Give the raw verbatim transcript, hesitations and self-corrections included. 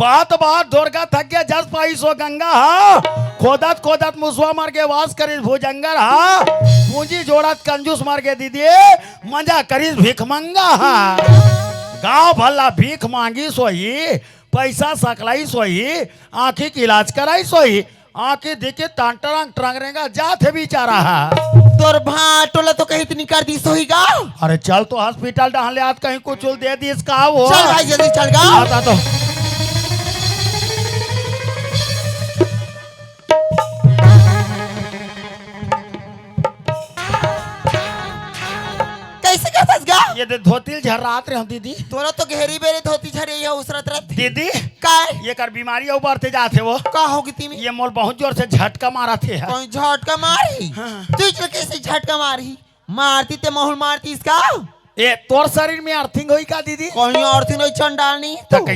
बात बात ढोरगा थक गे जस पाइस ओ गंगा हा। खोदत खोदत मुसवा मर गे वास करिस भुजंगर हा। पूंजी जोड़त कंजूस मर गे दीदी, मजा करिस भिखमंगा हा। गांव भर ला भीख मांगिस होही, पैसा सकलाइस होही, आंखी के इलाज कराइस होही। आंखी दिखी तान टरंग टरंग रेंगा जात हे बेचारा हा। तोर भांटो ला तो कहीं तो निकाल दिस होही गा। अरे चल तो हॉस्पिटल डहान ले, आज कहीं कुछ दे दिस का वो। चल भाई जल्दी चल गा। आता तो। कैसे करथस गा? ये दे धोती ल झर्रात रहे हो दीदी। तोरा तो घेरी बेरी धोती झरे ये उसरत रत। दीदी, काय? ये कर बीमारी अउ बढ़ते जात हे वो। का हो गे तिमी? ये मोल बहुत जोर से झटका मारत हे। कोई झटका मारी? हाँ। तू इचल कैसे झटका मारी? मारती ते माहौल मारती इसका? ए, तोर शरीर में अर्थिंग होई का दीदी? कोई अर्थिंग नहीं चंडाल नहीं। तो